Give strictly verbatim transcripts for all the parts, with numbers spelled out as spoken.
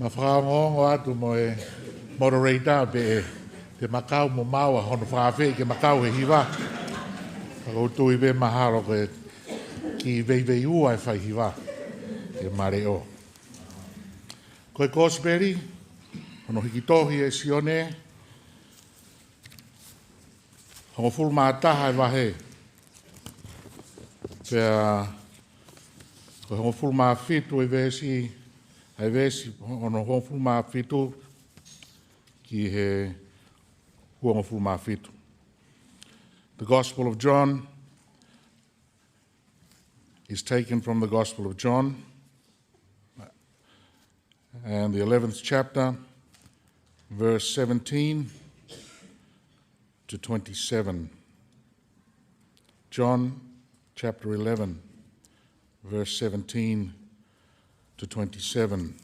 Ma fakaongoongo atu mo e moderator pe ʻe, te ma kau mo maua hono fakaafeʻi ke ma kau he hiva. Ka ʻoku ou tui pē mahalo ko e kiʻi veiveiua e fai hiva ke ma leʻo. Ko e Kosipeli, hono hiki tohi ʻe Sione, hongofulu mā taha e vahe. Pea ko e hongofulu mā fitu e veesi, ʻa e veesi hono hongofulu mā fitu ki he uongofulu mā fitu. The Gospel of John is taken from the Gospel of John, and the eleventh chapter, verse seventeen to twenty-seven. John chapter eleven, verse seventeen to twenty-seven.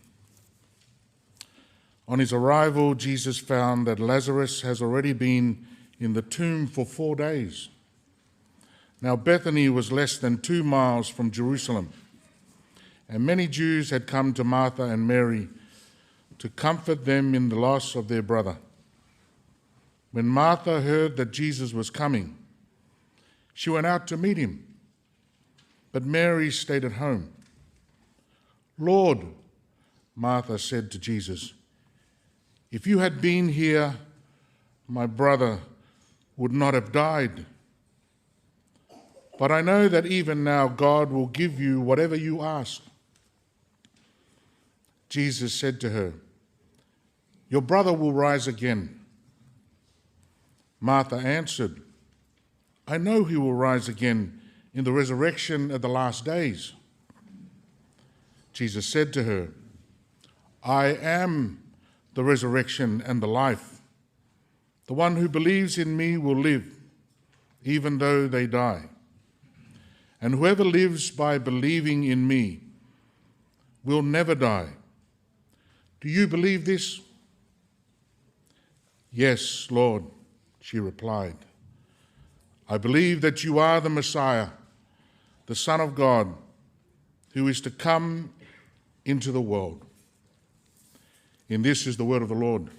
On his arrival, Jesus found that Lazarus has already been in the tomb for four days. Now, Bethany was less than two miles from Jerusalem, and many Jews had come to Martha and Mary to comfort them in the loss of their brother. When Martha heard that Jesus was coming, she went out to meet him, but Mary stayed at home. "Lord," Martha said to Jesus, "if you had been here, my brother would not have died. But I know that even now God will give you whatever you ask." Jesus said to her, "Your brother will rise again." Martha answered, "I know he will rise again in the resurrection at the last days." Jesus said to her, "I am the resurrection and the life. The one who believes in me will live, even though they die. And whoever lives by believing in me will never die. Do you believe this? Yes, Lord, she replied. I believe that you are the Messiah, the Son of God, who is to come into the world. And this is the word of the Lord.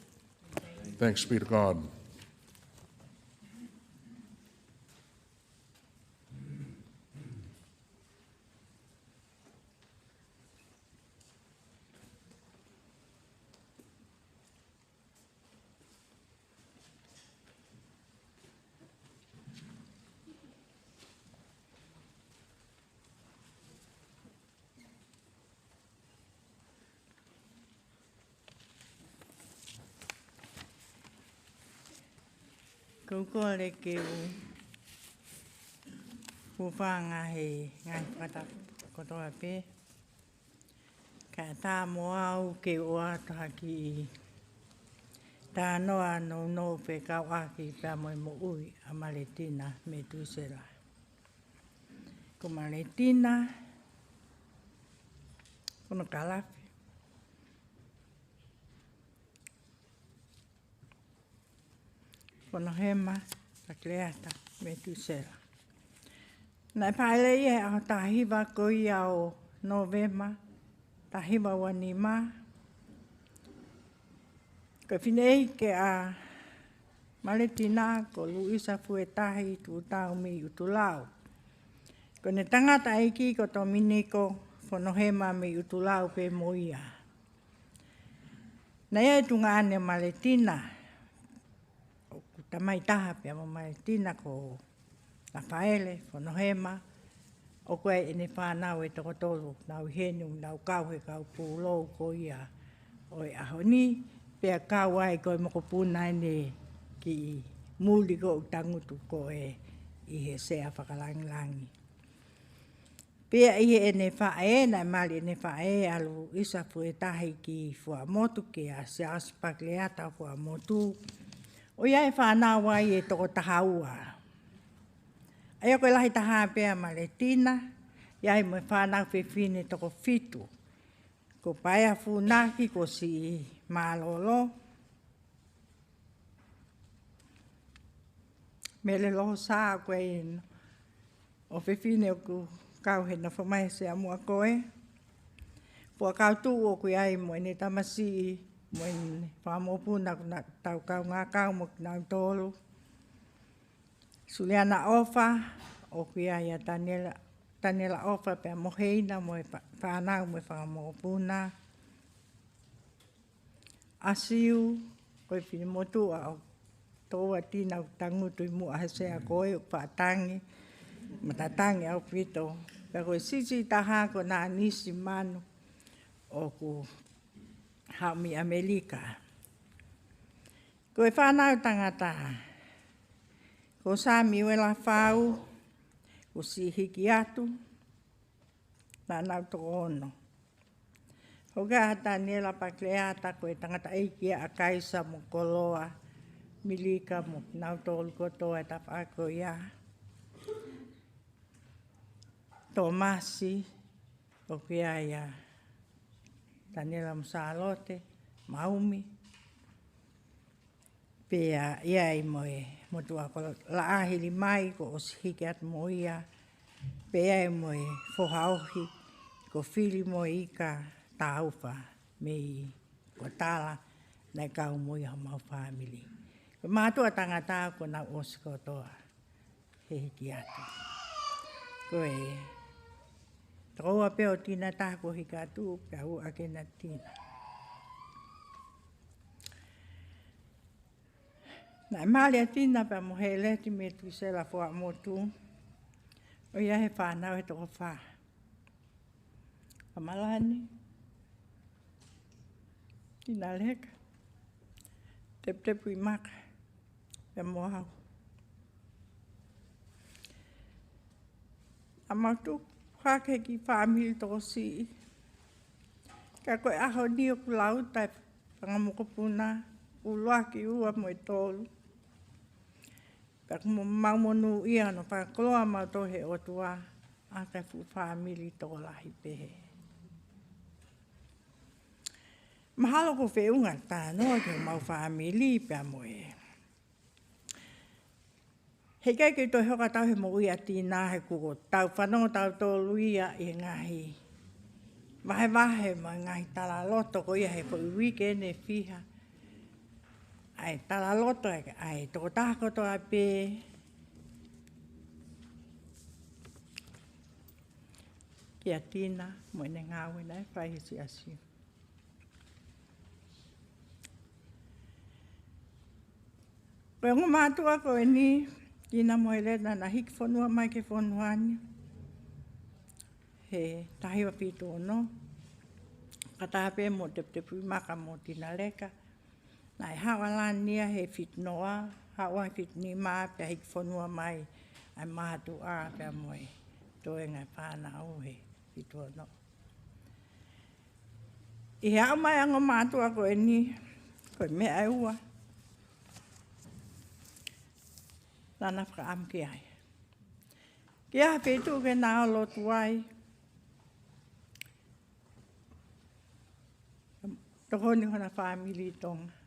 Thanks be to God. Ko u kole ke u hūfanga he ngaahi fakatapu kotoa pē. Kae ʻatā mo au ke u ʻoatu ha kiʻi talanoa nounou fekauʻaki pea mo e moʻui ʻa Maletina Metusela. Ko Maletina Fonokalafi Fonohema Pakleata Metusela. Naʻe fāʻeleʻi ia he ʻaho taha hiva ko ia ʻo Nōvema, taha hiva ua nima. Ko e fineʻeiki ʻa Maletina ko Luisa Fuetahi Tuʻutau mei ʻUtulau. Ko ʻene tangataʻeiki ko Tominiko Fonohema mei ʻUtulau pē mo ia. Naʻe ʻi ai e tuongaʻane ʻo Maletina, ʻoku tamai taha pea mo Maletina ko Lafaele Fonohema, ʻoku ʻi ai ʻene fānau ʻe toko tolu, nau ʻi heni, nau kau he kau pūlou ko ia ʻo e ʻaho ni, pea kau ai ko e mokopuna ʻene kiʻi muli ko ʻoku tangutu ko ē ʻi he sea fakalangilangi. Pea ʻi heʻene faʻē, naʻe mali ʻene faʻē ʻa Luisa Fuetahi ki Fuaʻamotu, kia Siaosi Pakleata Fuaʻamotu. ʻOku ʻi ai e fānau ai ʻe toko taha ua. ʻA ia ko e lahi taha pē ʻa Maletina, ʻi ai mo e fānau fefine toko fitu. Ko Paea Funaki, ko Siʻi Mālōlō, Mele Lohosa, ko e ʻofefine ʻoku kau he nofo mai he sea muʻa ko ē. Fuakautuʻu ʻoku ʻi ai mo ʻene tamasiʻi, mo ʻene fanga mokopuna ʻoku nau tau kaungā kau mo kinautolu. Suliana ʻOfa, ʻoku ʻi ai ʻa Taniela, Taniela ʻOfa pea mo Heina mo e fa-, fānau mo e fanga mokopuna. ʻAsiu, ko e finemotuʻa ʻo Tōatina ʻoku tangutu ʻi muʻa he sea ko ē ʻoku faʻa tangi, matatangi ʻaupito. Pea ko e siʻisiʻi taha ko Nanisi Manu ʻoku haʻu mei ʻAmelika. Ko e fānau tangata, ko Samiuela Fau, ko Siʻi Hikiatu, naʻa nau toko ono. ʻOku ʻi ai ʻa Taniela Pakleata, ko e tangataʻeiki ia ʻa Kaisa mo Koloa, Milika mo kinautolu kotoa e tafaʻaki ko ia. Tōmasi, ʻoku ʻi ai ʻa Taniela mo Sālote, Maumi. Pea ʻi ai mo e motuʻa ko Laʻahili Mai, kuo ʻosi hiki atu mo ia. Pea ʻi ai mo e foha ohi, ko Fili mo Ika Taufa mei Kotala, naʻe kau mo ia homau fāmili. Ko e mātuʻa tangata kuo nau ʻosi kotoa he hiki atu. Ko e tokoua pē ʻo Tina taha kuo hiki atu, pea ua ʻa Kenatina. Naʻe mali ʻa Tina pea mo Heleti Metusela Fuaʻamotu. ʻOku ʻi ai he fānau ʻe toko fā. ʻA Malani, Tina Leka, Teputepu ʻi Maka, pea mo au. ʻA mau tupu hake ki he fāmili tokosiʻi. Ka ko e ʻaho ni ʻoku lau ʻa e fanga mokopuna, ʻuluaki, ua mo e tolu. Pea ʻoku mau monūʻia hono fakakoloa mautolu ʻe he ʻOtua ʻaki e fuʻu fāmili tokolahi pehē. Mahalo ʻoku feʻunga e talanoa ki homau fāmili pea mo e. He ʻikai ke toe hoko ʻa e tau he moʻui ʻa Tina he kuo tau fanongo tautolu ia ʻi he ngaahi vahevahe mo e ngaahi talaloto ko ia he foʻi uike ʻe fiha. ʻA e talaloto ʻa e, ʻa e tokotaha kotoa pē kia Tina mo ʻene ngāue naʻe fai he siasi. Ko e ongo mātuʻa ko eni, Tina mo Helena, naʻa na hiki fonua mai ki he fonua ni he taha hiva fitu ono. Fakataha pē mo Teputepuimaka mo Tina Leka. Naʻe haʻu ʻa Lani ia he fitu noa, haʻu ʻa e fitu nima pea hiki fonua mai ʻa e mātuʻa pea mo e toenga e fānau he fitu ono. ʻI he haʻu mai ʻa e ongo mātuʻa ko eni, ko e meʻa ʻe ua naʻa na fakaʻamu ki ai. Ke ʻi ai ha feituʻu ke na ō lotu ai. Tokoni hona fāmili ʻi Tonga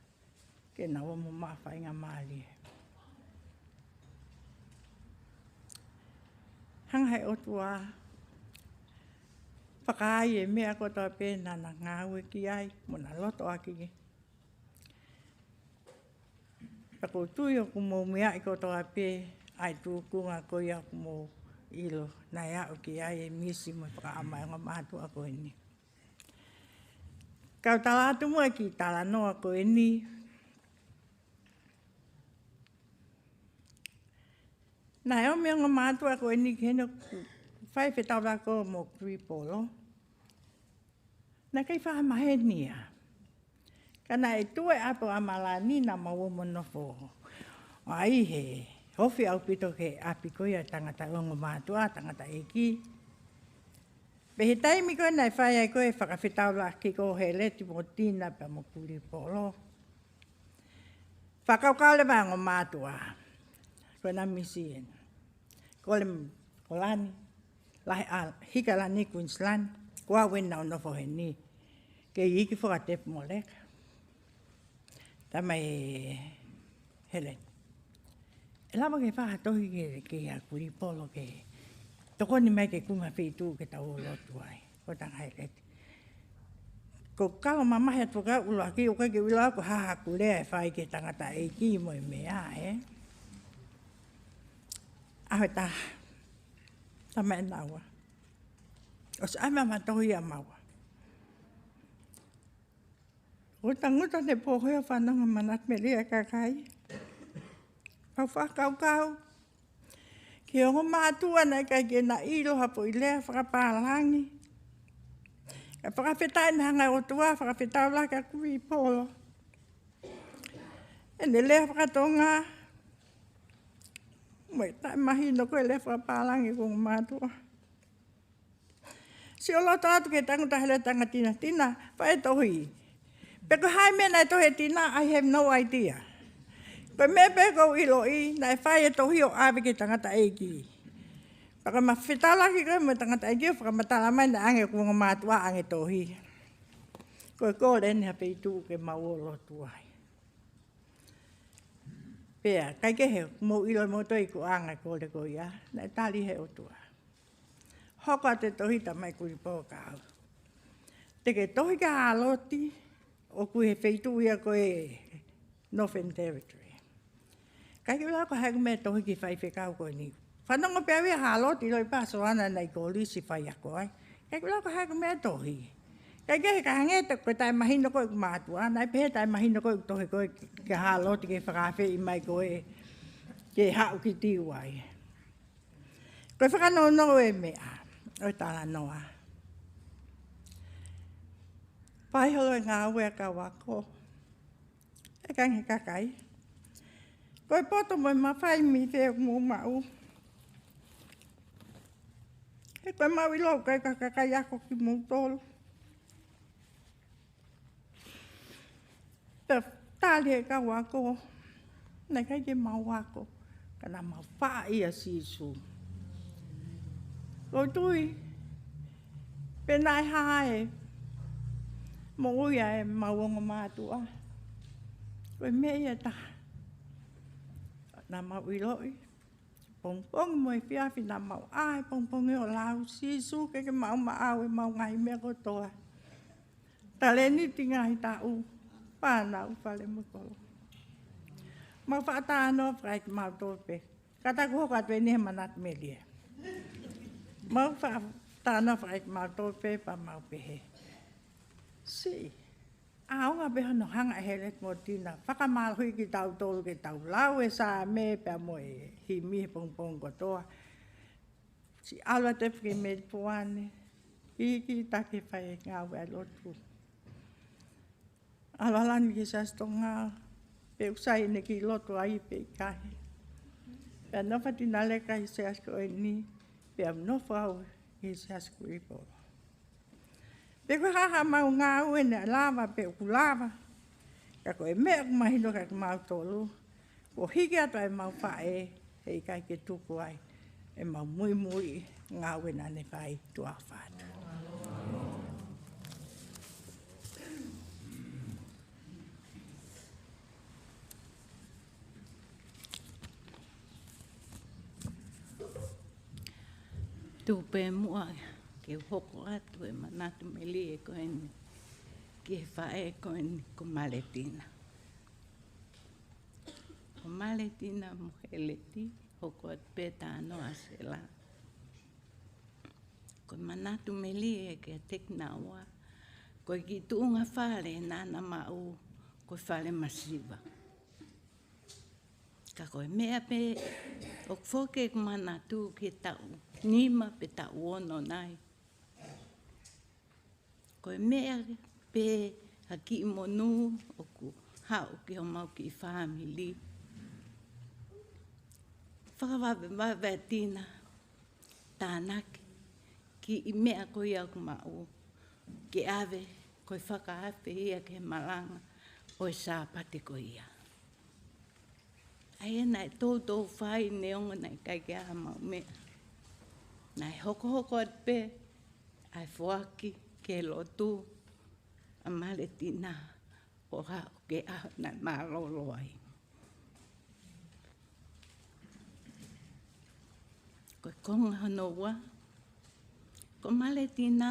ke nau ō mo maʻu faingamālie. Hanga ʻe he ʻOtua ʻo fakaai e meʻa kotoa pē naʻa na ngāue ki ai mo na loto ʻaki. Pea ʻoku ou tui ʻoku mou meaʻi kotoa pē ʻa e tūkunga ko ia ʻoku mou ʻilo naʻe aʻu ki ai e misi mo e fakaʻamu ʻa e ongo mātuʻa ko eni. Kau tala atu muʻa e kiʻi talanoa ko eni. Naʻe ō mai e ongo mātuʻa ko eni ki heni ʻo fai e fetaulaki mo Kulipolo. Naʻe ʻikai fakamaheni ia. Ka naʻe tuʻu e ʻapi ʻo ʻAmalani naʻa mau ō mo nofo ai he ofi ʻaupito ki he ʻapi ko ia e tangata ongo mātuʻa, tangataʻeiki. Pea he taimi ko ē naʻe fai ai ko ē e fakafetaulaki ko ē ʻa Heleti mo Tina pea mo Kulipolo. Fakakaukau leva e ongo mātuʻa ko ena misi eni. Kole ko Lani, lahi ʻa, hiki ʻa Lani Queensland, ko au eni naʻa ku nofo heni. Kei iiki foki ʻa Tepu mo Leka. Talamai ʻe Heleti, ʻe lava ke fai ha tohi ke, kia Kulipolo ke tokoni mai ke kumi ha feituʻu ke tau ō lotu ai. Ko e tangata Heleti. Ko e kalo mamahi atu ka ʻuluaki, ʻoku ʻikai ke u ʻilo ko e hā haʻaku lea ʻe fai ki he tangataʻeiki mo e meʻa, ē. ʻAho ʻe taha, talamai ʻe naua, ʻosi ʻave ʻa e tohi ʻa maua. ʻOku tangutu ʻene pō ko ia ʻo fanongo manatu melie ʻa e kakai. Kau fakakaukau ki he ongo mātuʻa naʻe ʻikai ke na ʻilo ha foʻi lea fakapālangi. Ka fakafetaʻi naʻe hanga ʻe he ʻOtua ʻo fakafetaulaki ʻa Kulipolo. ʻEne lea fakatonga mo e taʻemahino ko ē e lea fakapālangi ʻa e ongo mātuʻa. Sio loto atu ki he tangutu ʻa Heleti, tangata Tina, Tina, fai e tohi. Pe ko e hā e meʻa naʻe tohi ʻe Tina, I have no idea. Ko e meʻa pē ʻoku ou ʻiloʻi, naʻe fai e tohi ʻo ʻave ki he tangataʻeiki. Pea ko ʻema fetaulaki ko ē mo e tangataʻeiki ʻo fakamatala mai naʻe ʻoange ʻe he ongo mātuʻa ʻa e tohi. Ko e kole eni ha feituʻu ke mau ō lotu ai. Pea, kae kehe, mou ʻilo ʻe moutolu e ikuʻanga e kole ko ia, naʻe tali ʻe he ʻOtua. Hoko atu e tohi, talamai ʻe Kulipolo kia au, te ke tohi kia Hāloti, ʻoku ʻi he feituʻu ia ko e Northern Territory. ʻIkai ke u ʻilo ko e hā ʻeku meʻa tohi ki he faifekau ko eni. Fanongo pē au ia ʻa Hāloti, ʻiloʻi pē ʻa Soana naʻe ʻi kolisi faiako ai. ʻIkai ke u ʻilo ko e hā ʻeku meʻa tohi. Kae kehe, ka hangē ko e taʻemahino ko ē ʻeku mātuʻa, naʻe pehē taʻemahino ko ē ʻeku tohi ko ē kia Hāloti ke fakaafeʻi mai ko ē ke haʻu ki Tiu ai. Ko e fakanounou e meʻa ʻo e talanoa. Fai holo e ngāue ʻa e kau ako. ʻE kāinga, kakai, ko e poto mo e mafai mei fē ʻoku mou maʻu? He ko ʻemau ʻilo ʻoku ʻikai ko ha kakai ako kimoutolu. Pea tali ʻe he kau ako, naʻe ʻikai ke mau ako. Ka naʻa mau faʻa ʻia Sīsū. ʻOku ou tui, pe naʻe hā e moʻui ʻa ʻemau ongo mātuʻa, ko e meʻa ia ʻe taha naʻa mau ʻiloʻi, pongipongi mo e efiafi naʻa mau ʻā he pongipongi ʻo lau, Sīsū ke ke maʻu maʻau ʻemau ngaahi meʻa kotoa. Talēniti, ngaahi taʻu, fānau, fale mo e kolo. Mau faʻa talanoa fakaʻeiki mautolu pē. Ka ta kuo hoko atu eni he manatu melie. Mau faʻa talanoa fakaʻeiki mautolu pē pea mau pehē, siʻi ʻaonga pē hono hanga ʻe Heleti mo Tina fakamālohiʻi kitautolu ke tau lau e Saame pea mo e himi he pongipongi kotoa. Siʻi ʻalu atu ʻa e fiki Melipoane, ki, ki taki fai ngāue ʻa e lotu. ʻAlu ʻa Lani ki Siasi Tonga, pe ʻoku sai ʻene kiʻi lotu ai pe ʻikai. Pea nofo ʻa Tina Leka ʻi he siasi ko eni, pea u nofo au ʻi he siasi ko Kuilipolo. Pe ko e hā haʻamau ngāue naʻe lava pe ʻoku lava. Ka ko e meʻa ʻoku mahino kiate kimautolu, kuo hiki atu ʻa ʻemau faʻē, heʻikai ke tuku ai ʻemau muimui ngāue naʻa ne fai tuʻa ʻofa atu. Tuku pē muʻa ke u hoko atu e manatu melie ko eni ki he faʻē ko eni ko Maletina. Ko Maletina mo Heleti, hoko atu pē talanoa ʻa Sela. Ko e manatu melie kiate kinaua, ko e kiʻi tuʻunga fale naʻa na maʻu, ko e fale masiva. Ka ko e meʻa pē ʻoku foki ʻeku manatu ki he taʻu nima pe taʻu ono nai. Ko e meʻa pē ha kiʻi monū ʻoku haʻu ki homau kiʻi fāmili. Fakavavevave ʻa Tina, tānaki kiʻi meʻa ko ia ʻoku maʻu, ke ʻave ko e fakaafe ia ki he malanga ʻo e Sāpate ko ia. ʻA ia naʻe toutou fai neongo naʻe ʻikai ke ʻi ai haʻamau meʻa. Naʻe hokohoko atu pē ʻa e foaki ki he lotu ʻa Maletina ʻo haʻu ki he ʻaho naʻe mālōlō ai. Ko e konga hono ua, ko Maletina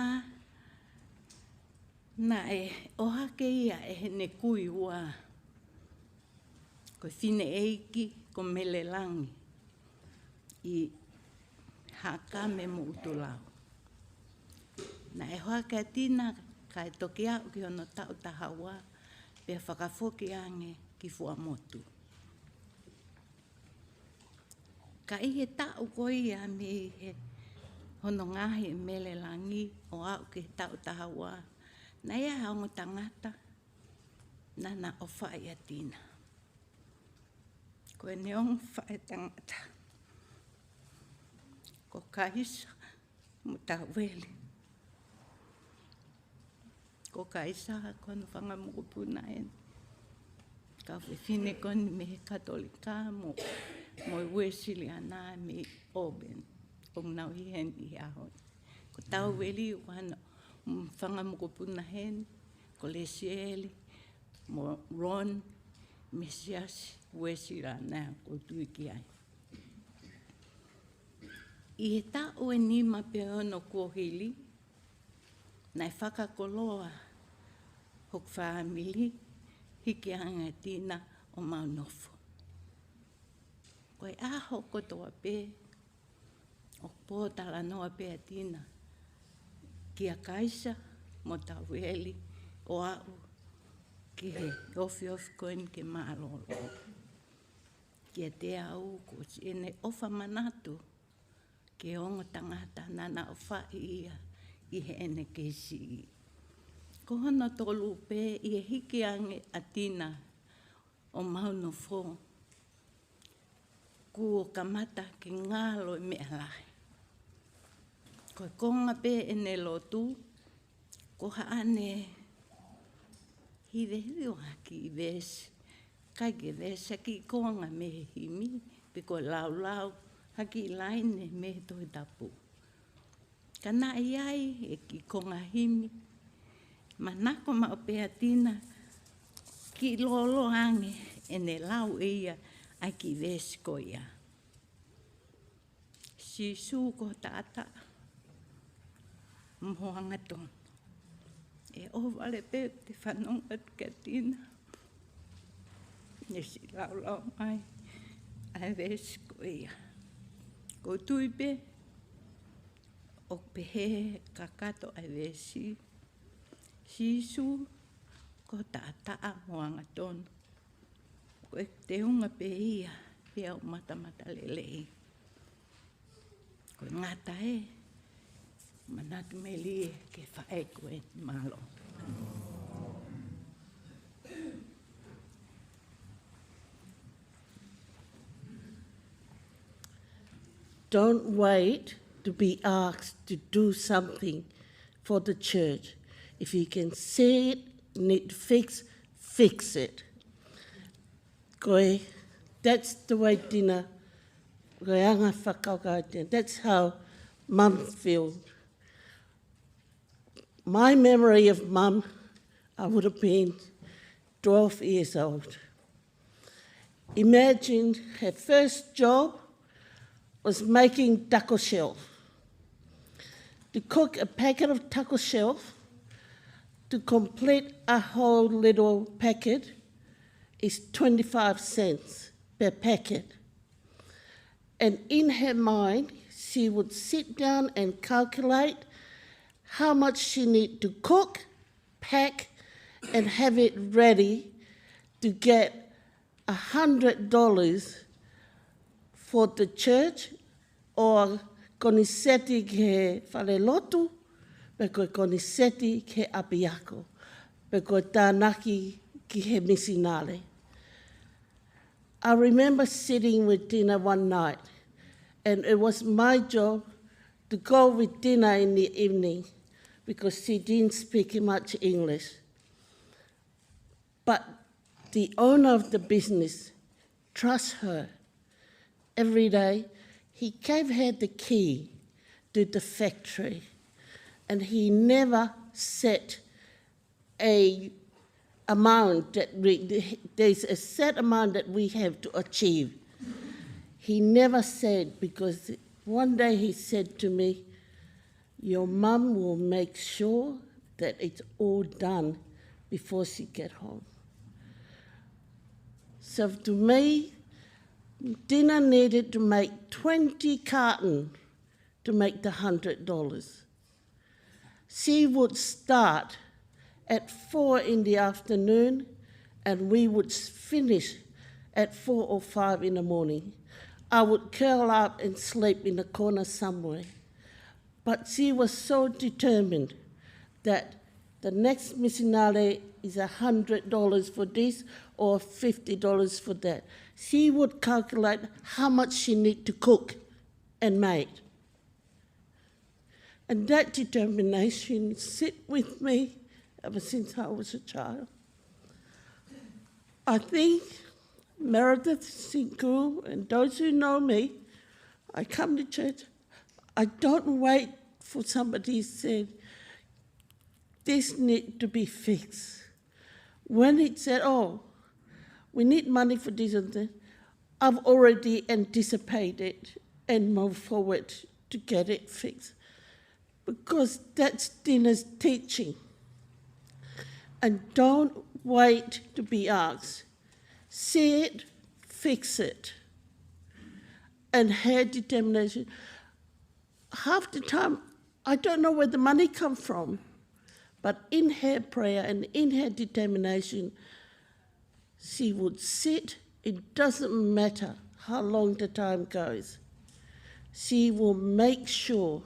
naʻe ʻohake ia ʻe heʻene kui ua, ko e fineʻeiki ko Melelangi ʻi Haʻakame mo ʻUtulau. Naʻe ʻohake ʻa Tina kae toki aʻu ki hono taʻu taha ua, pea fakafoki ange ki Fuaʻamotu. Ka ʻi he taʻu ko ia mei he hono ngaohi ʻe Melelangi ʻo aʻu ki he taʻu taha ua, naʻe ʻi ai ha ongo tangata naʻa na ʻofaʻi ʻa Tina. Ko ʻene ongo faʻētangata ko Kaisa mo Taueli. Ko Kaisa ko hono fanga mokopuna eni. Kau fefine ko eni mei he Katolika mo, mo e Uēsiliana mei Auburn. ʻOku nau ʻi heni he ʻaho ni. Ko Taueli ko hono, mm, fanga mokopuna heni, ko Lesieli mo Ron mei he Siasi Uēsiliana ʻoku ou tui ki ai. ʻI he taʻu ʻe nima pe ono kuo hili, naʻe fakakoloa hoku fāmili, hiki ange ʻa Tina ʻo mau nofo. Ko e ʻaho kotoa pē, ʻoku pōtalanoa pē ʻa Tina kia Kaisa mo Taueli ʻo aʻu ki he ofiofi ko eni ke mālōlō. Kiate au ko siʻene ʻofa manatu ki he ongo tangata naʻa na ʻofaʻi ia ʻi heʻene kei siʻi. Ko hono tolu pē, ʻi he hiki ange ʻa Tina ʻo mau nofo, kuo kamata ke ngalo e meʻa lahi. Ko e konga pē ʻene lotu, ko haʻane hivehive ʻo ha kiʻi veesi, ʻikai ke veesi, ha kiʻi konga mei he himi, pe ko e laulau ha kiʻi laine mei he Tohi Tapu. Ka naʻe ʻi ai e kiʻi konga himi, manako maʻu pē ʻa Tina kiʻi lōloa ange ʻene lau ʻe ia ʻa e kiʻi veesi ko ia. Sīsū ko ho taʻataʻa mo ho angatonu. ʻE ʻohovale pē te fanongo atu kia Tina. Ne siʻi laulau mai ʻa e veesi ko ia. ʻOku ou tui pē ʻoku pehē kakato ʻa e veesi. Sīsū ko ho taʻataʻa mo ho angatonu. Ko e teunga pē ia, pea u matamatalelei. Ko e ngata ē, manatu melie ki he faʻē ko ē, mālō. Don't wait to be asked to do something for the church. If you can see it need to fix, fix it. Ko e, that's the way Tina, ko e anga fakakaukau Tina. That's how Mum feels. My memory of Mum, I would have been twelve years old. Imagine her first job was making taco shell. To cook a packet of taco shell, to complete a whole little packet, is twenty-five cents per packet. And in her mind, she would sit down and calculate how much she need to cook, pack, and have it ready to get a hundred dollars for the church, or koniseti ki he falelotu, pe ko e koniseti ki he ʻapiako, pe ko e tānaki ki he misinale. I remember sitting with Tina one night, and it was my job to go with Tina in the evening because she didn't speak much English. But the owner of the business trusts her. Every day, he gave her the key to the factory, and he never set a amount that we, there's a set amount that we have to achieve. He never said, because one day he said to me, "Your mum will make sure that it's all done before she get home." So to me, Tina needed to make twenty carton to make the hundred dollars. She would start at four in the afternoon, and we would s-, finish at four or five in the morning. I would curl up and sleep in a corner somewhere. But she was so determined that the next misinale is a hundred dollars for this or fifty dollars for that. She would calculate how much she need to cook and make. And that determination sit with me ever since I was a child. I think Meredith Singu and those who know me, I come to church, I don't wait for somebody to say, "This need to be fixed." When it said, "Oh, we need money for this and that," I've already anticipated and moved forward to get it fixed. Because that's Tina's teaching. And don't wait to be asked. See it, fix it. And her determination. Half the time, I don't know where the money come from. But in her prayer and in her determination, she would sit, it doesn't matter how long the time goes. She will make sure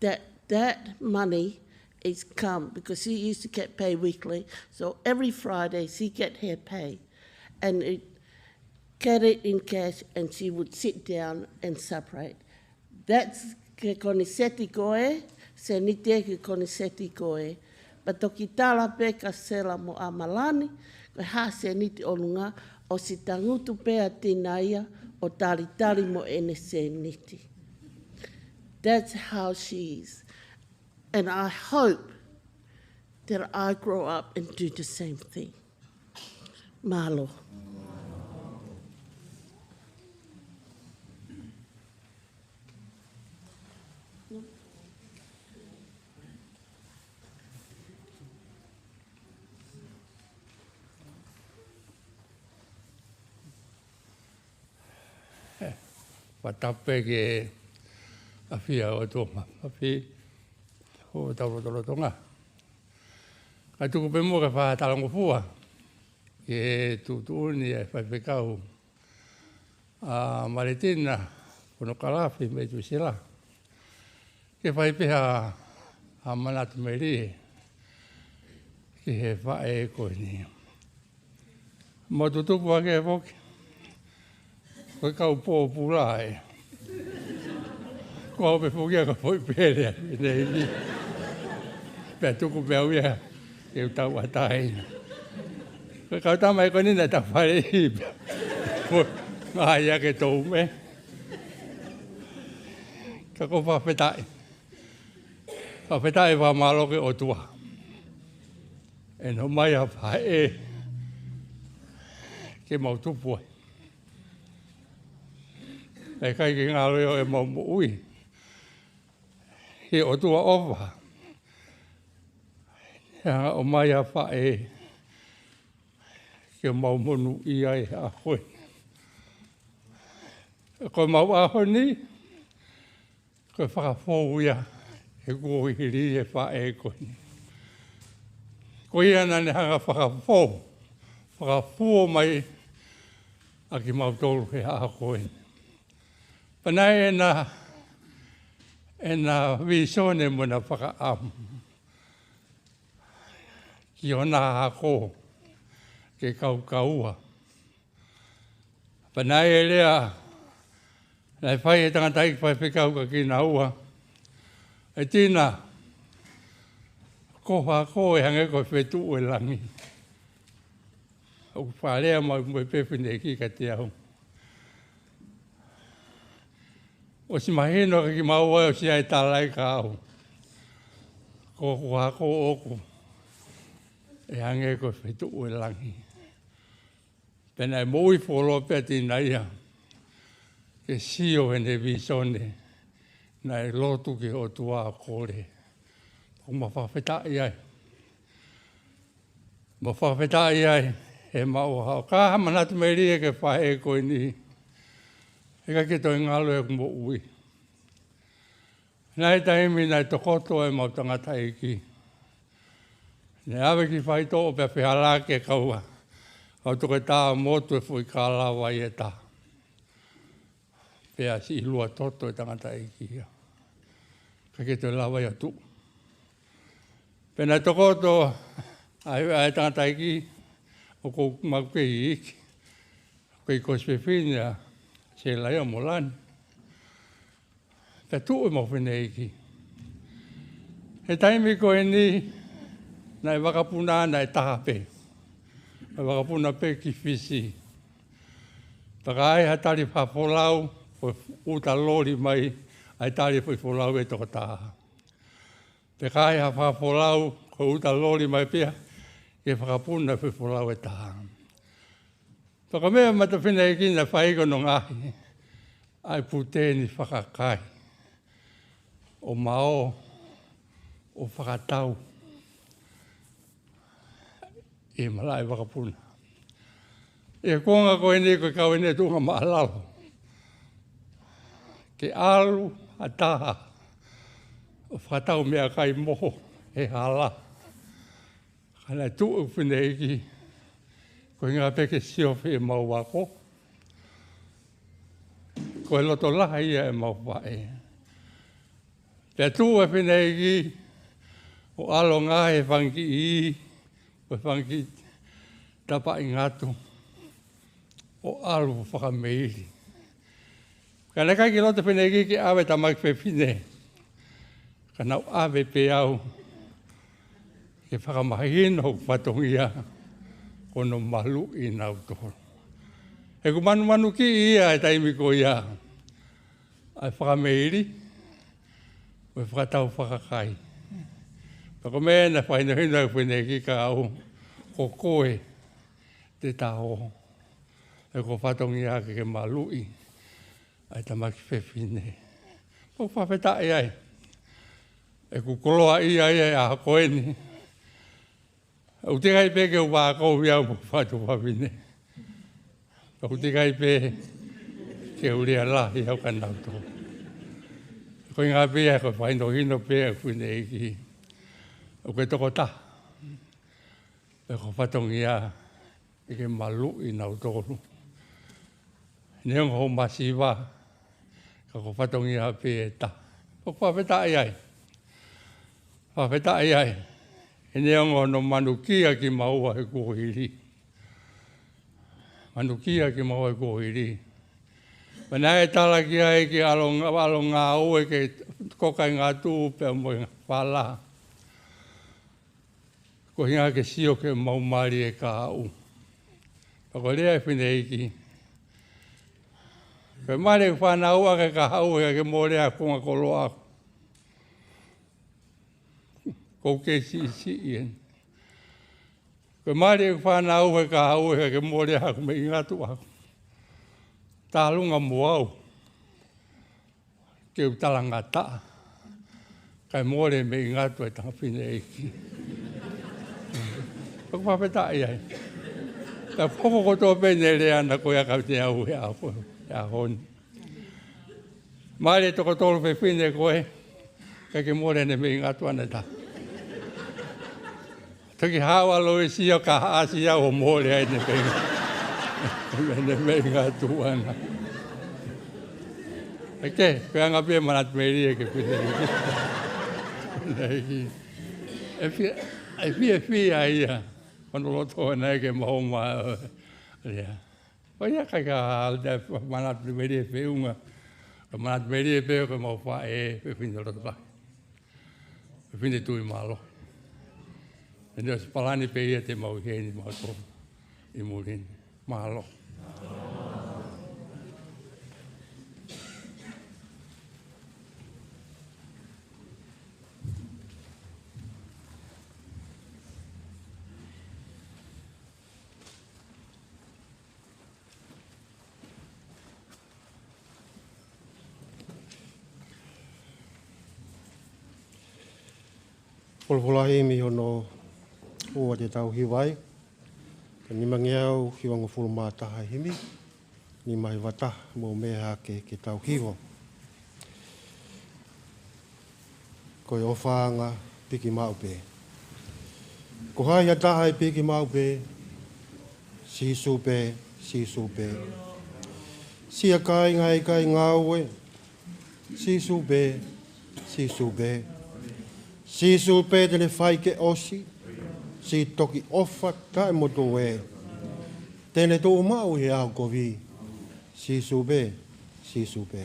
that that money is come, because she used to get paid weekly. So every Friday she get her pay and it, get it in cash, and she would sit down and separate. That's ke koniseti ko ē, sēniti ē ke koniseti ko ē. Pea toki tala pē kia Sela mo ʻAmalani, ko e hā sēniti ʻolunga, ʻosi tangutu pē ʻa Tina ia, ʻo talitali mo ʻene sēniti. That's how she is. And I hope that I grow up and do the same thing. Mālō. Fakatapu pē ki he ʻafio ʻa e ʻOtua Mafimafi ʻi hotau lotolotonga. Kae tuku pē muʻa ke fakatalangofua ki he tuʻutuʻuni ʻa e faifekau ʻa Malitina Ponokalafi mei Tuʻi Sila, ke fai pē ha, ha manatu melie ki he faʻē ko eni. Mau tutupu hake foki, ko e kau pōpula ē. Ko au pē foki ia ko e foʻi pele ʻa e nei ni. Pea tuku pē au ia ke u tauʻatāina. Ko e kau tama ē ko eni naʻe tau faleʻi pē. Ko, ngaahi ake tou me. Ka ʻoku ou fakafetaʻi. Fakafetaʻi fakamālō ki he ʻOtua. ʻEne ʻomai ha faʻē ke mau tupu ai. ʻIkai ke ngalo ia ʻemau moʻui. He ʻOtua ʻofa. ʻE hanga ʻo ʻomai ha faʻē ke mau monūʻia ai he ʻaho ni. Ko ʻemau ʻaho ni, ko e fakafou ia he kuo hili e faʻē ko eni. Ko ia naʻa ne hanga fakafou, fakafuo mai ʻa kimautolu he ʻaho ko eni. Pea naʻe ʻi ai ʻena, ʻena vīsone mo ʻena fakaʻamu ki hona ako ke kaukaua. Pea naʻe ʻi ai e lea naʻe fai ʻe he tangataʻeiki faifekau kia kinaua, ʻE Tina, ko ho ako ʻe hangē ko e fetuʻu ʻo e langi. ʻOku fakalea mai mo e pē fineʻeiki kiate au. ʻOsi mahino kia kimaua ʻosi ʻi ai e tala ia kia au. Ko hoku ako ʻoku ʻe hangē ko e fetuʻu ʻo e langi. Pea naʻe moʻui fuoloa pē ʻa Tina ia ke sio heʻene vīsone, naʻe lotu ki he ʻOtua ʻo kole. ʻOku mau fakafetaʻi ai. Mau fakafetaʻi ai he mau ʻaho. Ka ha manatu melie ki he faʻē ko eni. ʻIkai ke toe ngalo ʻeku moʻui. Naʻe ʻi ai e taimi naʻe tokoto ʻemau tangataʻeiki. Naʻe ʻave ki faitoʻo pea fehālaaki e kau, kau toketā motu e foʻi kala vai ʻe taha. Pea siʻi lua toto e tangataʻeiki ia. ʻIkai ke toe lava ia ʻo tuʻu. Pea naʻe tokoto ʻa e, ʻa e tangataʻeiki ʻoku mau kei iiki. Kei ko e fefine ʻa Selaia mo Lani. Pea tuʻu ʻemau fineʻeiki. He taimi ko eni, naʻe vakapuna naʻe taha pē. Naʻe vakapuna pē ki Fisi. Pea ka ai ha tali fakafolau, ko e ʻuta loli mai ʻa e tali foʻi folau ʻe toko taha. Pea ka ai ha fakafolau, ko e ʻuta loli mai pē ia ke fakapuna foʻi folau ʻe taha. Pea ko e meʻa ʻa e mata fineʻeiki naʻe fai ko hono ngaohi ʻa e puteni fakakai ʻo mao ʻo fakatau ʻi he malaʻe vakapuna. ʻI he kuonga ko eni ko e kau eni ʻa e tuʻunga māʻolalo ke ʻalu ha taha ʻo fakatau meʻakai moho he hala. Ka naʻe tuʻu e fineʻeiki, ko e ʻuhinga pē ke siofi ʻemau ako. Ko e loto lahi ia ʻemau faʻē. Pea tuʻu e fineʻeiki, ʻo ʻalu ʻo ngaohi e fanga kiʻi, ko e fanga kiʻi tapaʻi ngatu, ʻo ʻalu ʻo fakameili. Ka naʻe ʻikai ke loto e fineʻeiki ke ʻave e tamaiki fefine. Ka naʻá ku ʻave pē au ke fakamahino hoku fatongia, ko hono maluʻi nautolu. He kuo manumanukiʻi ia he taimi ko ia ʻa e fakameili mo e fakatau fakakai. Pea ko e meʻa naʻe fakahinohino ʻe he fineʻeiki kia au, ko koe te ta ō. He ko ho fatongia ke ke maluʻi ʻa e tamaki fefine. ʻOku ou fakafetaʻi ai. ʻOku koloaʻia ia he ʻaho ko eni. ʻOku teʻeki ai pē ke u vākovi au mo e fatu fafine. ʻOku teʻeki ai pē ke u lea lahi au kia nautolu. Ko e ʻuhinga pē ia ko e fakahinohino pē ʻa e fineʻeiki. ʻOku ke tokotaha. Pea ko ho fatongia ke ke maluʻi nautolu. Neongo hoʻo masiva, ka ko ho fatongia pē ʻe taha. ʻOku ou fakafetaʻi ai. Fakafetaʻi ai. He neongo hono manukia kimaua he kuohili. Manukia kimaua he kuohili. Pea naʻe tala ki ai ke ʻalu ngā-, ʻalu ngāue ke koka e ngatu pea mo e fala. Ko e ʻuhinga ke sio ke mau mali e kahaʻu. Pea ko e lea ʻa e fineʻeiki, ko e mali e fānau ʻaki e kahaʻu, he ʻikai ke mole ʻa e konga koloa. Ko e kei siʻisiʻi eni. Ko e mali e fānau he kahaʻu, he ʻikai ke mole ʻa e meʻi ngatu ʻaʻaku. Tālunga mo au ke u talangataʻa, kae mole e meʻi ngatu ʻa e tangata fineʻeiki. ʻOku ou fakafetaʻi ai. Ka ko e hoko kotoa pē ʻene lea naʻe ko ia ka te au he ʻaho, he ʻaho ni. Mali e toko tolu fefine ko ē, ʻikai ke mole ʻene meʻi ngatu ʻaʻana ʻe taha. Toki haʻu ʻa Loisi ʻo ka ʻasi au ʻo mole ai ʻene meʻi, ʻene meʻi ngatu ʻaʻana. ʻE ke, ko e anga pē ia e manatu melie ki he fineʻeiki. ʻE fie, ʻe fiefia ia. Ko hono loto ʻaʻana ia ke maʻu mai. Ia. ʻO ia ʻikai ke ʻi ai ha manatu melie feʻunga. Ko e manatu melie pē ko e maʻu faʻē, fefine loto lahi. Fefine tui mālohi. ʻEne ʻosi palani pē ia te mau ʻi heni mautolu ʻi muli ni. Mālō. Folofola himi hono ua te tau hiva ai. Ko e nimangeau hivangofulu mā taha himi. Nima hiva taha, mou meʻa hake ke tau hiva. Ko e ʻofaʻanga piki maʻu pē. Ko hai ha taha ʻe piki maʻu pē? Sīsū pē, Sīsū pē. Siʻa kāinga ʻikai ngāue. Sīsū pē, Sīsū pē. Sīsū pē te ne fai ke ʻosi. Siʻi toki ʻofa taʻemotu ē. Te ne tuʻu maʻu he ʻaho kovi. Sīsū pē, Sīsū pē.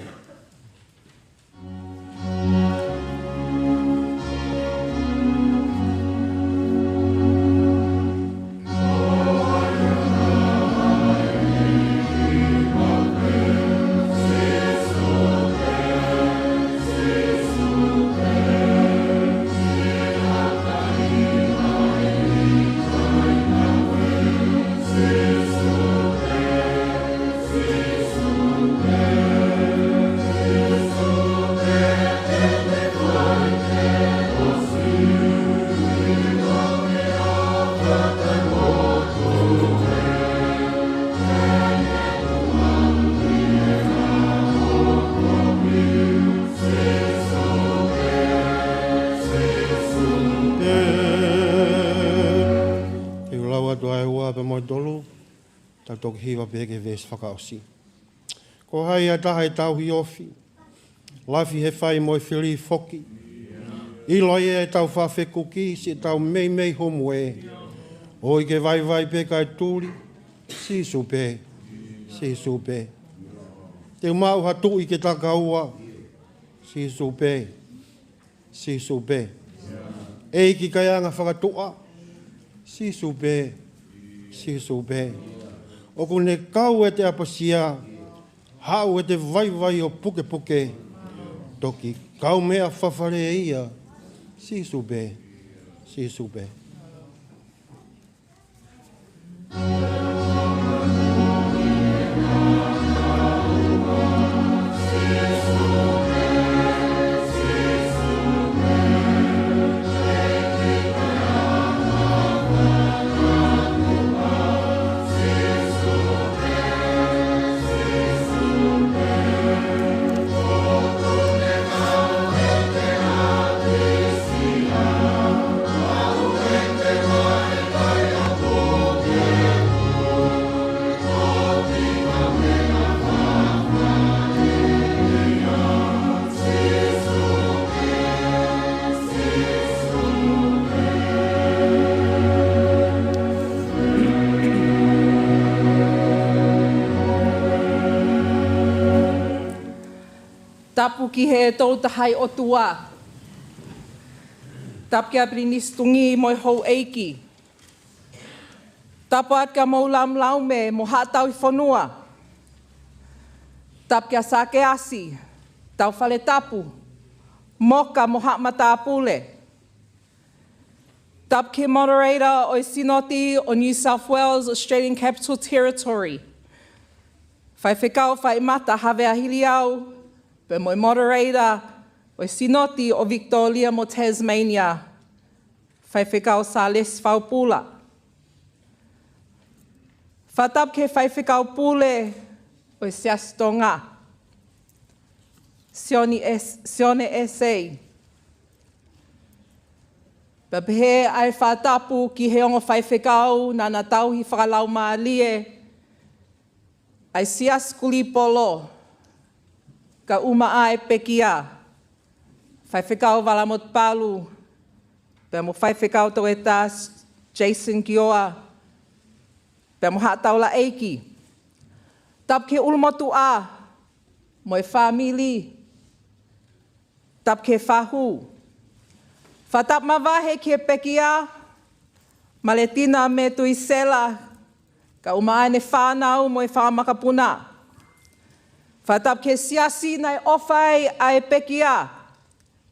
Te u lau atu ʻa e ua pea mo e tolu, tau toki hiva pē ki he veesi fakaʻosi. Ko hai ha taha ʻe tauhi ofi, lafi he fai mo e fili foki. ʻIlo ia ʻetau faʻa fekuki, siʻetau meimei humu ē. ʻOi ke vaivai pē kae tuli, Sīsū pē, Sīsū pē. Te u maʻu ha tuʻi ke takaua, Sīsū pē, Sīsū pē. ʻEiki kae anga fakatuʻa, Sīsū pē, Sīsū pē. ʻOku ne kau ʻete ʻapasia, haʻu ʻete vaivai ʻo pukepuke, toki kaumeʻa fafale ia, Sīsū pē, Sīsū pē. Tapu ki he Tolu Tahaʻi ʻOtua. Tapu kia Pilinisi Tungī mo e houʻeiki. Tapu atu kia Mou Lamulaume mo haʻa tauhi fonua. Tapu kia Sakeasi, Taufale Tapu, Moka mo haʻa matāpule. Tapu ki he moderator ʻo e Sinoti ʻo New South Wales Australian Capital Territory, Faifekau Faiʻimata Havea Hiliau, pea mo e moderator ʻo e Sinoti ʻo Victoria mo Tasmania, Faifekau Salesi Faupula. Fakatapu ki he Faifekau Pule ʻo e Siasi Tonga, Sione S-, Sione S A. Pea pehē ʻa e fakatapu ki he ongo faifekau naʻa na tauhi fakalaumālie, ʻa e Siasi Kulipolo, kae ʻumaʻā e pekia, Faifekau Valamotupalu, pea mo Faifekau Toketā Jason Kioa, pea mo haʻa taulaʻeiki. Tapu ki he ʻulumotuʻa mo e fāmili. Tapu ki he fahu. Fakatapu mavahe ki he pekia, Maletina Metuisela, kae ʻumaʻā ʻene fānau mo e fanga makapuna. Fakatapu ki he siasi naʻe ʻofa ai ʻa e pekia,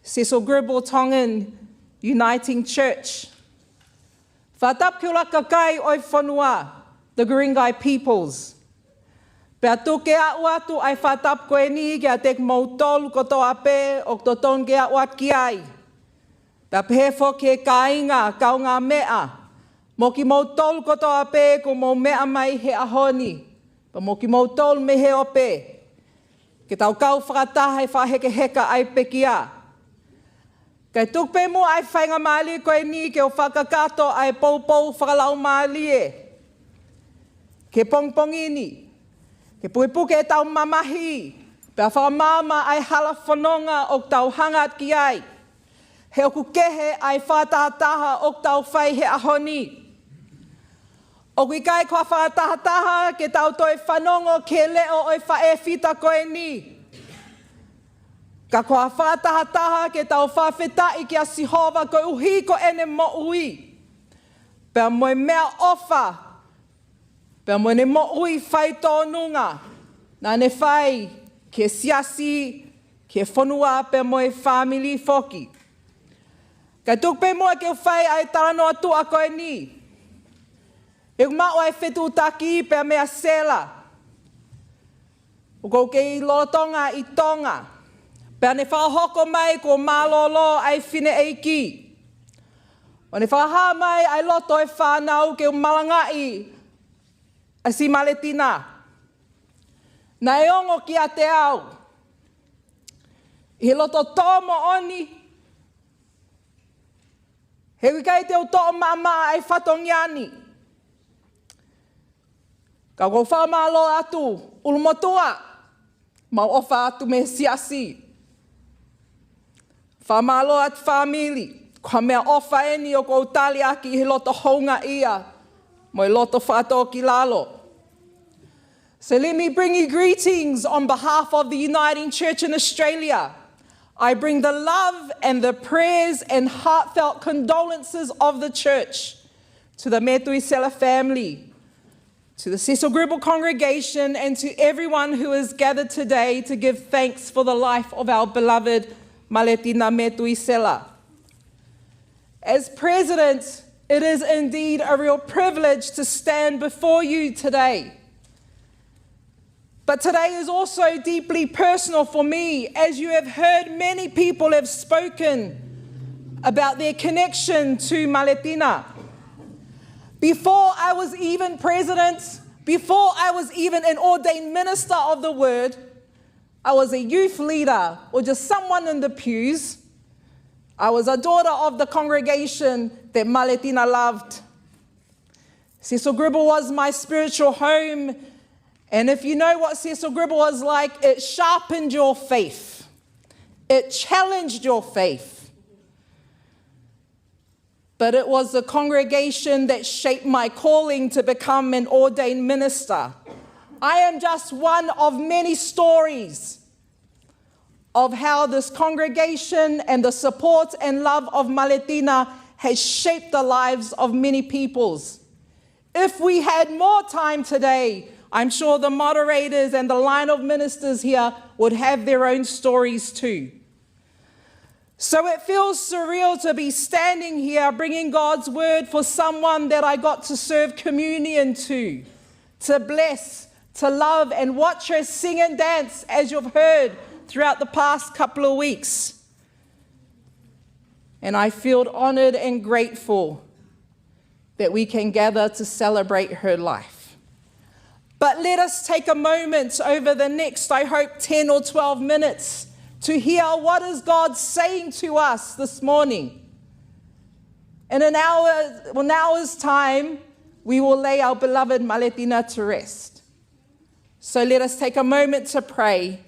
Cecil Gribble Tongan Uniting Church. Fakatapu ki he ʻuluaki kakai ʻo e fonua, the Guringai peoples. Pea tuku ke aʻu atu ʻa e fakatapu ko eni kiate kimoutolu kotoa pē ʻoku totonu ke aʻu atu ki ai. Pea pehē foki ki he kāinga kaungāmeʻa, mo kimoutolu kotoa pē kuo mou meʻa mai he ʻaho ni, pea mo kimoutolu mei he ope, ke tau kau fakataha he fakahekeheka ʻa e pekia. Kae tuku pē muʻa ʻa e faingamālie ko eni ke u fakakakato ʻa e poupou fakalaumālie ki he pongipongi ni, ke pukepuke ʻetau mamahi, pea fakamaama ʻa e hala fononga ʻoku tau hanga atu ki ai, he ʻoku kehe ʻa e fakatahataha ʻoku tau fai he ʻaho ni. ʻOku ʻikai ko ha fakatahataha ke tau toe fanongo ki he leʻo ʻo e faʻē fita ko eni, ka ko ha fakatahataha ke tau fakafetaʻi kia Sihova koeʻuhi ko ʻene moʻui, pea mo e meʻaʻofa, pea mo ʻene moʻui faitōnunga naʻa ne fai ki he siasi, ki he fonua, pea mo e fāmili foki. Kae tuku pē muʻa ke u fai ʻa e talanoa tuʻa ko eni, ʻeku maʻu ʻa e fetuʻutaki pea meia Sela. ʻOku ou kei lolotonga ʻi Tonga, pea ne fakahoko mai kuo mālōlō ʻa e fineʻeiki, ʻo ne fakahā mai ʻa e loto ʻo e fānau ke u malangaʻi ʻa si Maletina. Naʻe ongo kiate au ʻi he loto tō moʻoni, he ʻoku ʻikai te u toʻo maʻamaʻa ʻa e fatongia ni, ka ʻoku ou fakamālō atu ʻulumotuʻa, mau ʻofa atu mei he siasi. Fakamālō atu fāmili, ko ha meʻaʻofa eni ʻoku ou tali ʻaki ʻi he loto houngaʻia mo e loto fakatōkilalo. So let me bring you greetings on behalf of the Uniting Church in Australia. I bring the love and the prayers and heartfelt condolences of the church to the Metuisela family, to the Cecil Gribble congregation and to everyone who is gathered today to give thanks for the life of our beloved Maletina Metuisela. As President, it is indeed a real privilege to stand before you today. But today is also deeply personal for me, as you have heard many people have spoken about their connection to Maletina. Before I was even president, before I was even an ordained minister of the word, I was a youth leader or just someone in the pews. I was a daughter of the congregation that Maletina loved. Cecil Gribble was my spiritual home, and if you know what Cecil Gribble was like, it sharpened your faith. It challenged your faith. But it was the congregation that shaped my calling to become an ordained minister. I am just one of many stories of how this congregation and the support and love of Maletina has shaped the lives of many peoples. If we had more time today, I'm sure the moderators and the line of ministers here would have their own stories too. So it feels surreal to be standing here bringing God's word for someone that I got to serve communion to, to bless, to love, and watch her sing and dance, as you've heard throughout the past couple of weeks. And I feel honored and grateful that we can gather to celebrate her life. But let us take a moment over the next, I hope, ten or twelve minutes to hear what is God saying to us this morning. In an hour, an hour's time, we will lay our beloved Maletina to rest. So let us take a moment to pray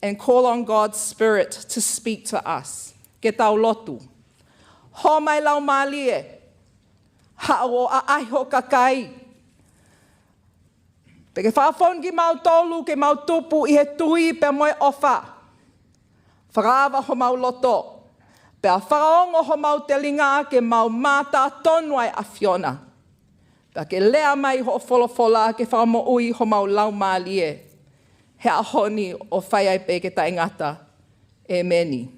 and call on God's Spirit to speak to us. Ke tau lotu. Hō mai Laumālie, haʻu ʻo ʻaʻahi ho kakai. Pea ke fakafonu kimautolu ke mau tupu ʻi he tui pea mo e ʻofa. Fakaava homau loto, pea fakaongo homau telinga ke mau mātā tonu ʻa e ʻAfiona. Pea ke lea mai hoʻo folofola ke fakamoʻui homau laumālie. He ʻaho ni ʻo fai ai pē ke taʻengata. ʻEmeni.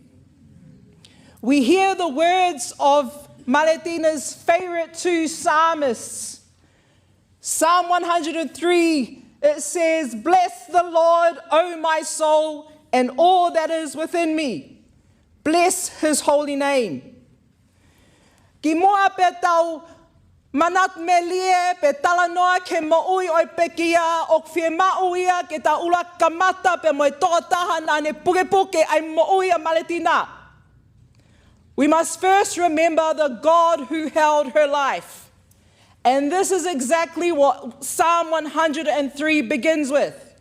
We hear the words of Maletina's favorite two psalmists. Psalm one hundred and three, it says, "Bless the Lord, O my soul, and all that is within me. Bless his holy name." Kimuʻa pea tau manatu melie pe talanoa ki he moʻui ʻo e pekia, ʻoku fiemaʻu ia ke tau ʻuluaki kamata pea mo e tokotaha naʻa ne pukepuke ʻa e moʻui ʻa Maletina. We must first remember the God who held her life. And this is exactly what Psalm one hundred and three begins with.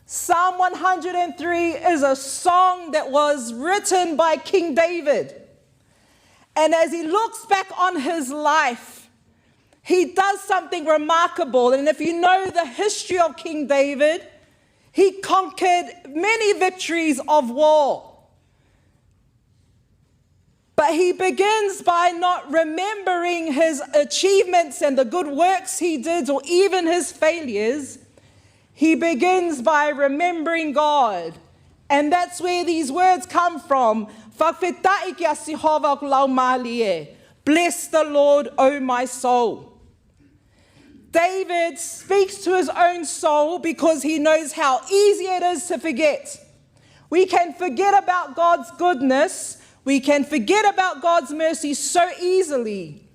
Psalm one hundred and three is a song that was written by King David. And as he looks back on his life, he does something remarkable. And if you know the history of King David, he conquered many victories of war. But he begins by not remembering his achievements and the good works he did, or even his failures. He begins by remembering God. And that's where these words come from. Fakafetaʻi kia Sihova ʻoku laumālie. Bless the Lord, O my soul. David speaks to his own soul because he knows how easy it is to forget. We can forget about God's goodness. We can forget about God's mercy so easily.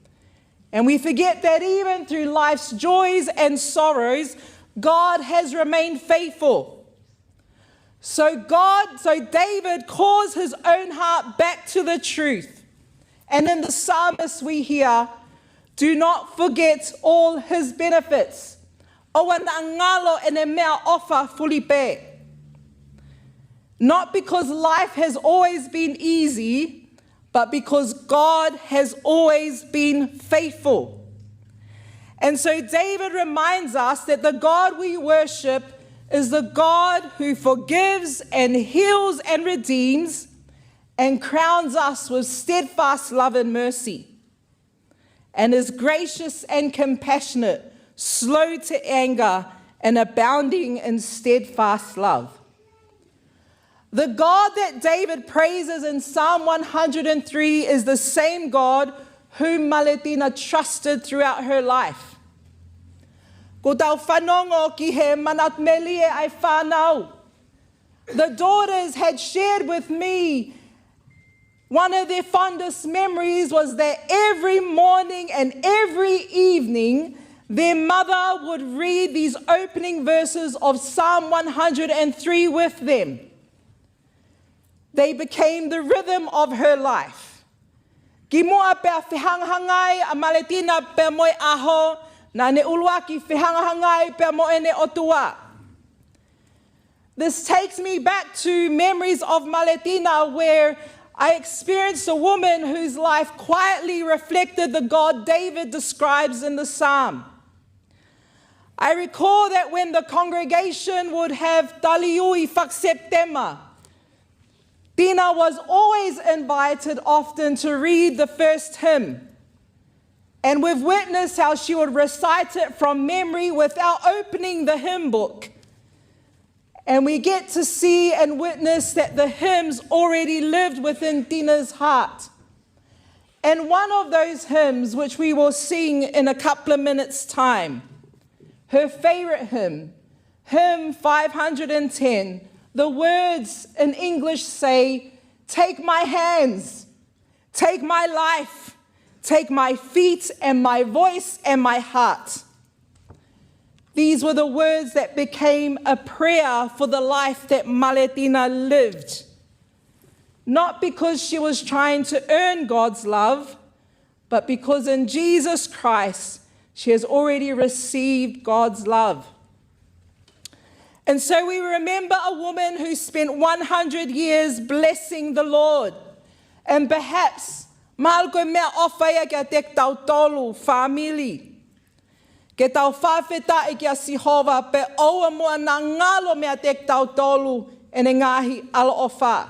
And we forget that even through life's joys and sorrows, God has remained faithful. So God, so David calls his own heart back to the truth. And in the psalmist we hear, "Do not forget all his benefits." ʻOua naʻa ngalo ʻene meʻaʻofa fulipē. Not because life has always been easy, but because God has always been faithful. And so David reminds us that the God we worship is the God who forgives and heals and redeems and crowns us with steadfast love and mercy, and is gracious and compassionate slow to anger, and abounding in steadfast love. The God that David praises in Psalm one hundred and three is the same God whom Maletina trusted throughout her life. Ko tau fanongo ki he manatu melie ʻa e fānau. The daughters had shared with me one of their fondest memories was that every morning and every evening, their mother would read these opening verses of Psalm one hundred and three with them. They became the rhythm of her life. Kimuʻa pea fehangahangai ʻa Maletina pea mo e ʻaho, naʻa ne ʻuluaki fehangahangai pea mo ʻene ʻOtua. This takes me back to memories of Maletina, where I experienced a woman whose life quietly reflected the God David describes in the Psalm. I recall that when the congregation would have Taliui Fakasetema, Tina was always invited often to read the first hymn. And we've witnessed how she would recite it from memory without opening the hymn book. And we get to see and witness that the hymns already lived within Tina's heart. And one of those hymns, which we will sing in a couple of minutes' time, her favorite hymn, hymn five hundred and ten, the words in English say, "Take my hands, take my life, take my feet and my voice and my heart." These were the words that became a prayer for the life that Maletina lived. Not because she was trying to earn God's love, but because in Jesus Christ, she has already received God's love. And so we remember a woman who spent one hundred years blessing the Lord. And perhaps, mahalo ko e meʻaʻofa ia kiate kitautolu, fāmili, ke tau fakafetaʻi kia Sihova pe ʻoua muʻa naʻa ngalo meiate kitautolu ʻene ngaahi ʻaloʻofa.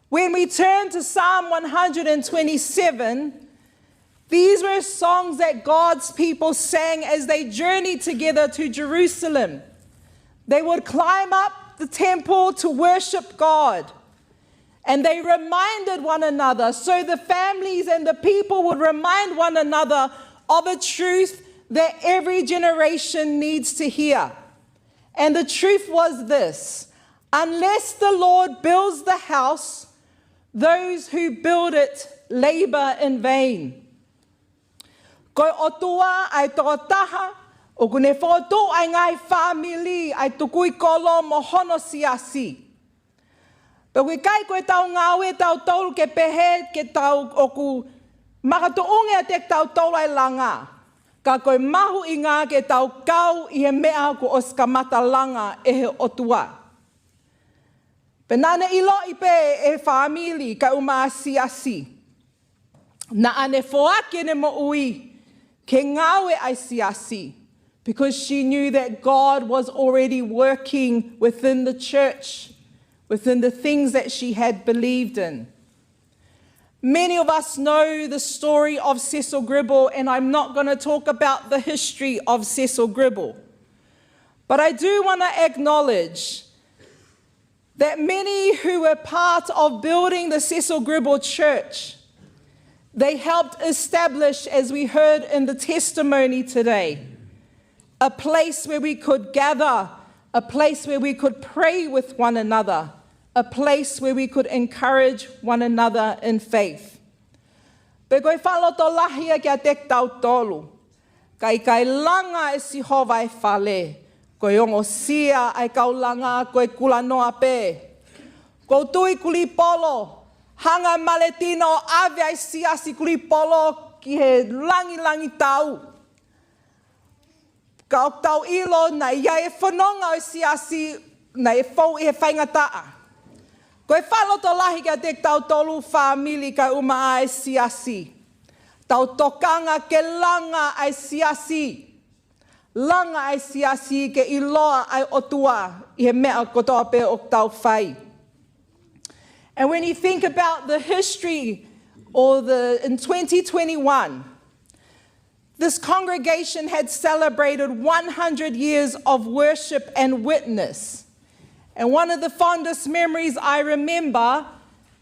When we turn to Psalm one hundred and twenty-seven, these were songs that God's people sang as they journeyed together to Jerusalem. They would climb up the temple to worship God. And they reminded one another, so the families and the people would remind one another of a truth that every generation needs to hear. And the truth was this: unless the Lord builds the house, those who build it labor in vain. Ko e ʻOtua ʻa e tokotaha ʻoku ne fokotuʻu ʻa e ngaahi fāmili, ʻa e tukui kolo mo hono siasi. Pea ʻoku ʻikai ko ʻetau ngāue ʻatautolu ke pehē ke tau ʻoku makatuʻunga ʻiate kitautolu ʻa e langa, ka ko e mahuʻinga ke tau kau ʻi he meʻa kuo ʻosi kamata langa ʻe he ʻOtua. Pea naʻa ne ʻiloʻi pē ʻe he fāmili kae ʻumaʻā siasi, naʻa ne foaki ʻene moʻui ke ngāue ʻa e siasi, because she knew that God was already working within the church, within the things that she had believed in. Many of us know the story of Cecil Gribble, and I'm not gonna talk about the history of Cecil Gribble. But I do wanna acknowledge that many who were part of building the Cecil Gribble Church, they helped establish, as we heard in the testimony today, a place where we could gather, a place where we could pray with one another, a place where we could encourage one another in faith. Pea ko e fakalotolahi ia kiate kitautolu. Ka ʻikai langa ʻe Sihova e fale, ko e ongosia ʻa e kau langa ko e kulanoa pē. ʻOku ou tui Kulipolo, hanga ʻe Maletina ʻo ʻave ʻa e siasi Kulipolo ki he langilangi tau. Ka ʻoku tau ʻilo naʻe ʻi ai e fononga ʻo e siasi naʻe fou ʻi he faingataʻa. Ko e fakalotolahi kiate kitautolu fāmili kae ʻumaʻā e siasi. Tau tokanga ke langa ʻa e siasi. Langa ʻa e siasi ke ʻiloa ʻa e ʻOtua ʻi he meʻa kotoa pē ʻoku tau fai. And when you think about the history or the, in twenty twenty-one, This congregation had celebrated one hundred years of worship and witness. And one of the fondest memories I remember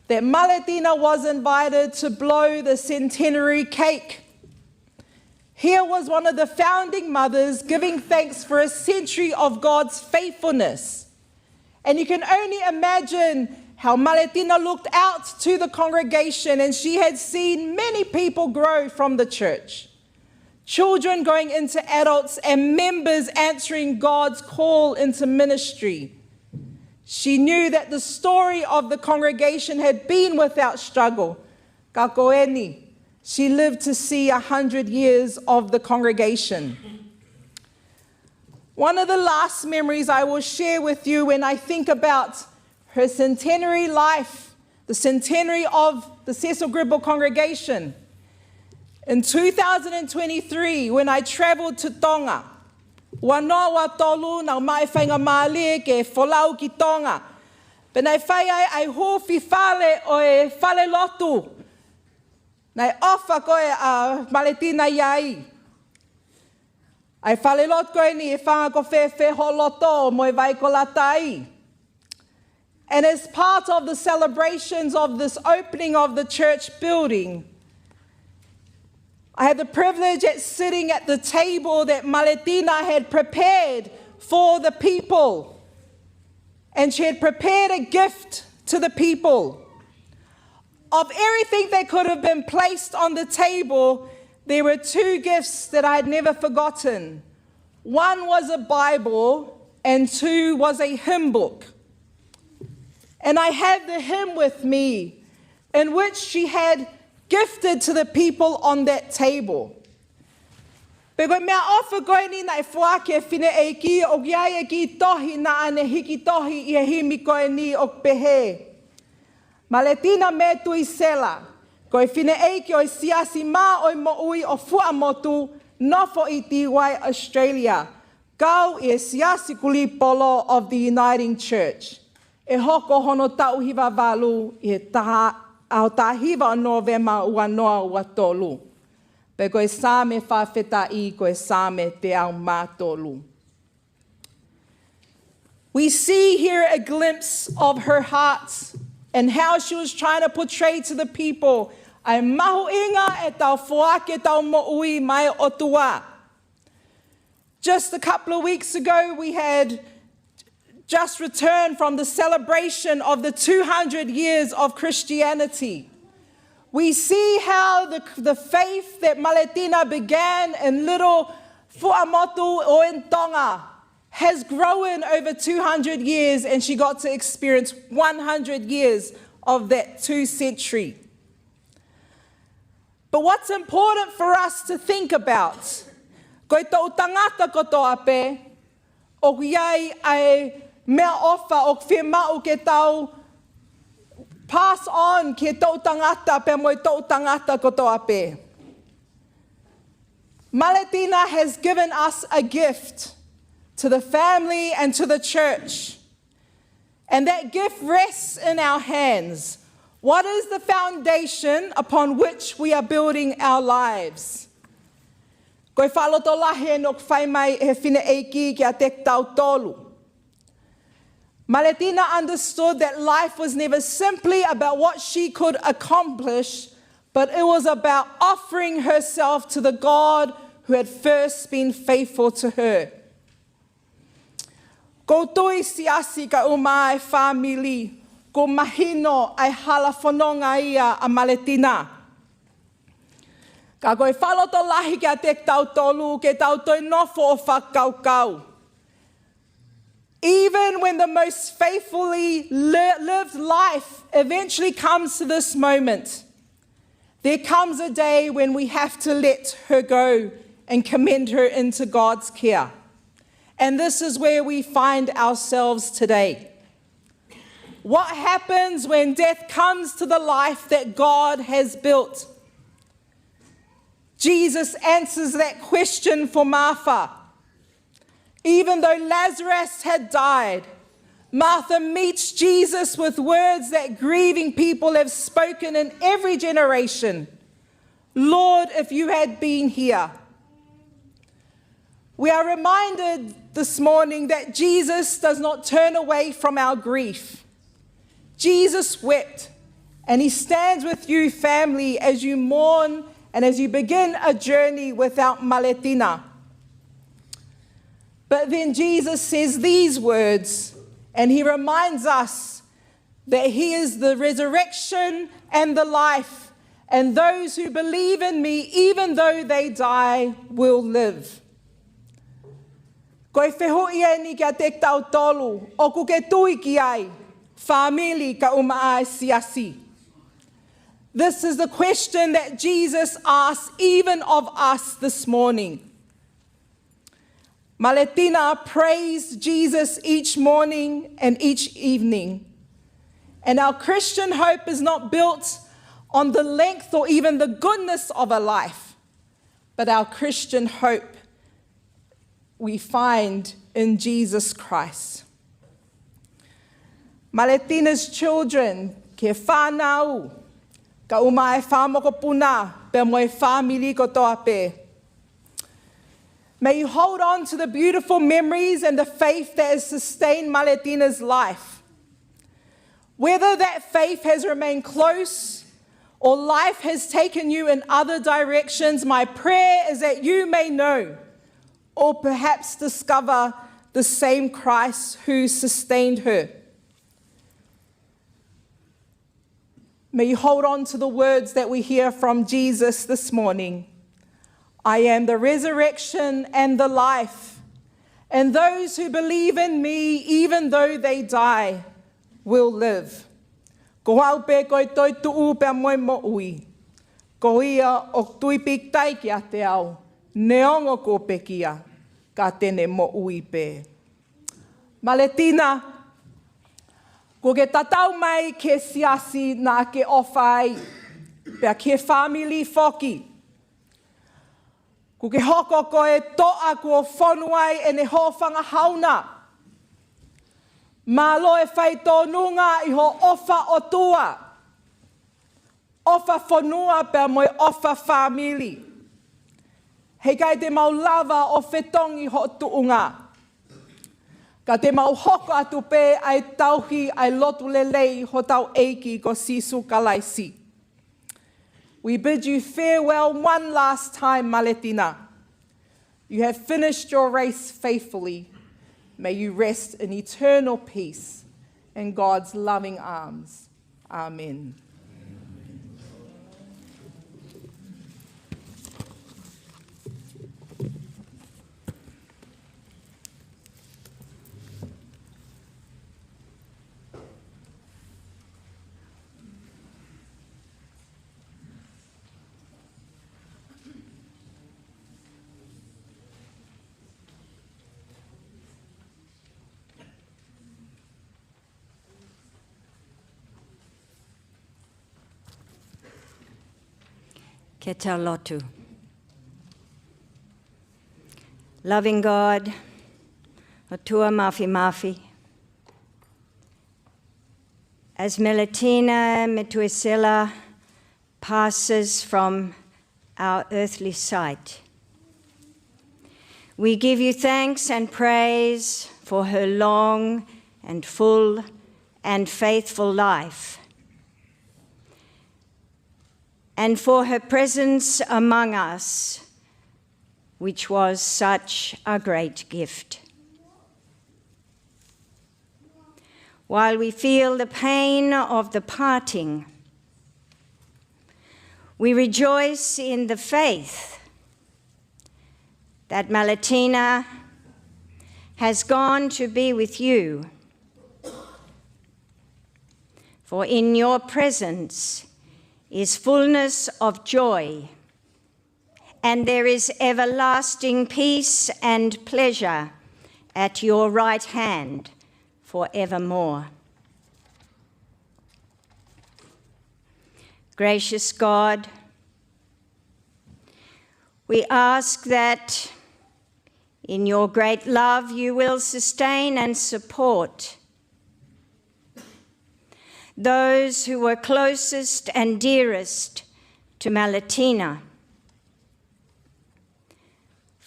that Maletina was invited to blow the centenary cake. Here was one of the founding mothers giving thanks for a century of God's faithfulness. And you can only imagine how Maletina looked out to the congregation, and she had seen many people grow from the church. Children going into adults and members answering God's call into ministry. She knew that the story of the congregation had been without struggle. Ka ko eni, she lived to see a hundred years of the congregation. One of the last memories I will share with you when I think about her centenary life, the centenary of the Cecil Grimble Congregation. In two thousand twenty-three, when I travelled to Tonga, ua noa ua tolu naʻa ku maʻu e faingamālie ke folau ki Tonga. Pea naʻe fai ai ʻa e huufi fale ʻo e falelotu naʻe ʻofa ko ē ʻa Maletina ʻi ai. ʻA e falelotu ko eni, ʻe fanga ko fēfē hoʻo loto mo e vai ko lata ai. And as part of the celebrations of this opening of the church building, I had the privilege at sitting at the table that Maletina had prepared for the people. And she had prepared a gift to the people. Of everything that could have been placed on the table, there were two gifts that I had never forgotten. One was a Bible and two was a hymn book. And I have the hymn with me, in which she had gifted to the people on that table. Pea ko e meʻaʻofa ko eni naʻe foaki ʻe he fineʻeiki, ʻoku ʻi ai e kiʻi tohi naʻa ne hiki tohi ʻi he himi ko eni, ʻoku pehē: Maletina Metuisela, ko e fineʻeiki ʻo e Siasi Mā ʻo e Moʻui ʻo Fuaʻamotu, nofo ʻi Tīvai, Australia, kau ʻi he Siasi Kulipolo of the Uniting Church. ʻE hoko hono taʻu hiva valu ʻi he taha, ʻaho taha hiva ʻo Nōvema ua noa ua tolu. Pea ko e Saame Fakafetaʻi ko e Saame teau mā tolu. We see here a glimpse of her heart and how she was trying to portray to the people ʻa e mahuʻinga ʻetau foaki ʻetau moʻui maʻa e ʻOtua. Just a couple of weeks ago, we had just returned from the celebration of the two hundred years of Christianity. We see how the, the faith that Maletina began in little Fuaʻamotu or in Tonga has grown over two hundred years, and she got to experience one hundred years of that two century. But what's important for us to think about, ko e toʻu tangata kotoa pē, ʻoku ʻi ai ʻa e meʻaʻofa ʻoku fiemaʻu ke tau pass on ki he toʻu tangata pea mo e toʻu tangata kotoa pē. Maletina has given us a gift to the family and to the church. And that gift rests in our hands. What is the foundation upon which we are building our lives? Ko e fakalotolahi eni ʻoku fai mai ʻe he fineʻeiki kiate kitautolu. Maletina understood that life was never simply about what she could accomplish, but it was about offering herself to the God who had first been faithful to her. Ko e tui siasi kae ʻumaʻā e fāmili, ʻoku mahino ʻa e hala fononga ia ʻa Maletina. Ka ko e fakalotolahi kiate kitautolu ke tau toe nofo ʻo fakakaukau. Even when the most faithfully li-, lived life eventually comes to this moment, there comes a day when we have to let her go and commend her into God's care. And this is where we find ourselves today. What happens when death comes to the life that God has built? Jesus answers that question for Martha. Even though Lazarus had died, Martha meets Jesus with words that grieving people have spoken in every generation. "Lord, if you had been here, We are reminded this morning that Jesus does not turn away from our grief. Jesus wept, and he stands with you, family, as you mourn and as you begin a journey without Maletina. But then Jesus says these words, and he reminds us that he is the resurrection and the life, and those who believe in me, even though they die, will live. Ko e fehuʻi eni kiate kitautolu ʻoku ke tui ki ai, fāmili kae ʻumaʻā e siasi. This is the question that Jesus asks even of us this morning. Maletina prays Jesus each morning and each evening. And our Christian hope is not built on the length or even the goodness of a life, but our Christian hope we find in Jesus Christ. Maletina's children, ki he fānau, kae ʻumaʻā e fanga mokopuna, pea mo e fāmili kotoa pē. May you hold on to the beautiful memories and the faith that has sustained Maletina's life. Whether that faith has remained close or life has taken you in other directions, my prayer is that you may know or perhaps discover the same Christ who sustained her. May you hold on to the words that we hear from Jesus this morning. "I am the resurrection and the life, and those who believe in me, even though they die, will live." Ko au pē ko e toetuʻu pea mo e moʻui. Ko ia ʻoku tui pīkitai kiate au, neongo kuo pekia, ka te ne moʻui pē. Maletina, kuo ke tatau mai ki he siasi naʻa ke ʻofa ai, pea ki he fāmili foki. Kuo ke hoko ko e toʻa kuo fonu ai ʻene hōfanga hauna. Mālō e fai tōnunga ʻi hoʻo ʻofa ʻOtua, ʻofa fonua pea mo e ʻofa fāmili. Heʻikai te mau lava ʻo fetongi hoʻo tuʻunga, ka te mau hoko atu pē ʻa e tauhi ʻa e lotu lelei hotau ʻEiki ko Sīsū Kalaisi. We bid you farewell one last time, Maletina. You have finished your race faithfully. May you rest in eternal peace in God's loving arms. Amen. Ke tau lotu. Loving God, ʻOtua Māfimafi, as Meletina Metuisela passes from our earthly sight, we give you thanks and praise for her long and full and faithful life, and for her presence among us, which was such a great gift. While we feel the pain of the parting, we rejoice in the faith that Maletina has gone to be with you. For in your presence is fullness of joy, and there is everlasting peace and pleasure at your right hand forevermore. Gracious God, we ask that in your great love you will sustain and support those who were closest and dearest to Maletina.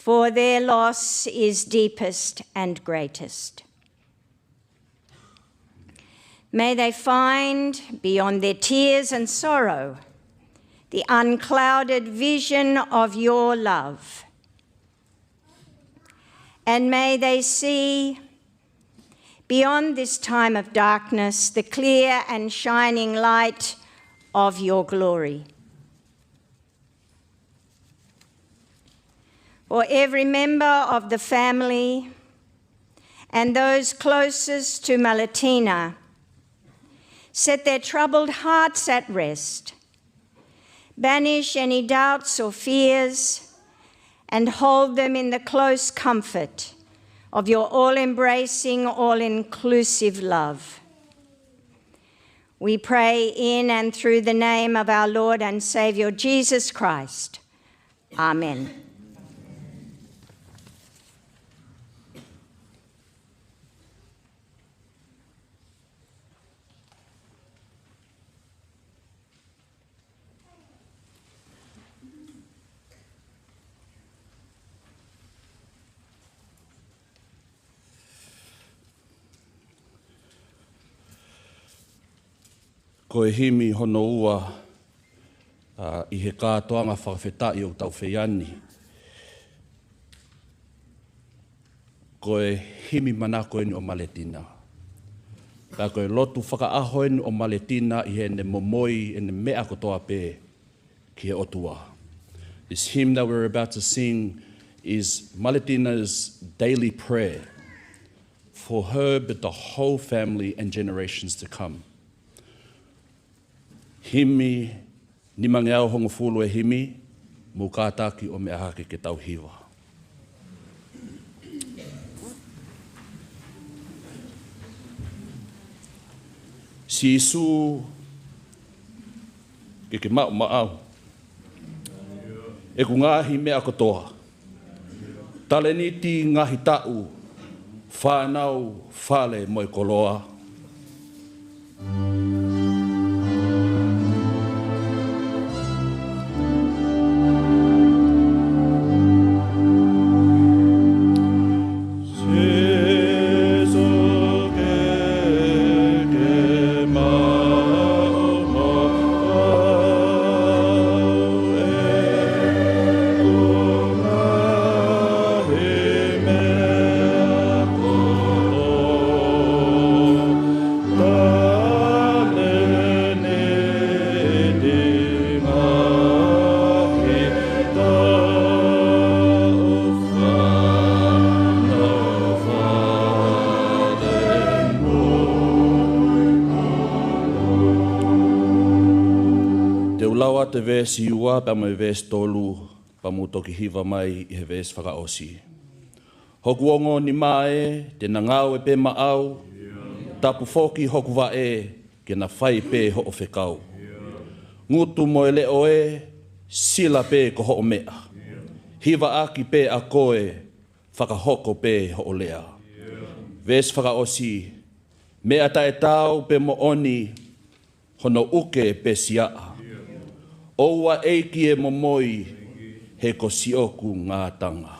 for their loss is deepest and greatest. May they find, beyond their tears and sorrow, the unclouded vision of your love. And may they see, beyond this time of darkness, the clear and shining light of your glory. For every member of the family and those closest to Malitina, set their troubled hearts at rest, banish any doubts or fears, and hold them in the close comfort of your all-embracing, all-inclusive love. We pray in and through the name of our Lord and Saviour Jesus Christ. Amen. Ko e himi hono ua, ā, ʻi he kātoanga fakafetaʻi ʻoku tau fai ʻeni. Ko e himi manako ʻeni ʻo Malitina. Pea ko e lotu fakaʻaho ʻeni ʻo Malitina ʻi heʻene momoi ʻene meʻa kotoa pē ki he ʻOtua. This hymn that we're about to sing is Malitina's daily prayer for her, but the whole family and generations to come. Himi nimangeau hongofulu e himi, mou kātaki ʻo meʻa hake ke tau hiva. Sīsū, ke ke maʻu maʻau ʻeku ngaahi meʻa kotoa. Talēniti, ngaahi taʻu, fānau, fale mo e koloa. Te u lau atu e veesi ua pea mo e veesi tolu, pea mou toki hiva mai ʻi he veesi fakaʻosi. Hoku ongo nima ē, te na ngāue pē maʻau, tapu foki hoku vaʻe, ke na fai pē hoʻo fekau. Ngutu mo e leʻo ē, sila pē ko hoʻo meʻa. Hivaʻaki pē ʻa koe, fakahoko pē hoʻo lea. Veesi fakaʻosi, meʻa taʻetaau pē moʻoni, hono ʻuke pē siaʻa. ʻOua ʻEiki e momoi, he ko siʻoku ngātanga.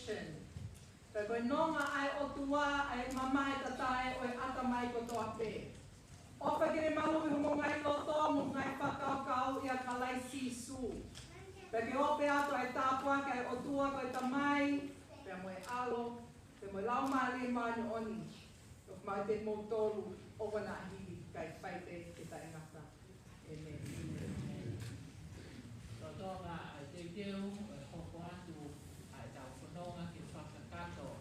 Pea ko e nonga ʻa e ʻOtua ʻa e mamae tatae ʻo e ʻatamai kotoa pē. ʻOfa ke ne maluʻi homou ngaahi loto mo e ngaahi fakakaukau ʻia Kalaisi Sīsū. Pea ke ope atu ʻa e tāpuaki ʻa e ʻOtua ko e Tamai, pea mo e ʻAlo, pea mo e Laumālie Māʻoniʻoni, ʻo fai kimoutolu ʻo vana hili kae fai pē ke taʻengata. ʻĒmeni. Lolotonga ʻa e teuteu ʻo e hoko atu ʻa ʻetau fononga ke fakakakato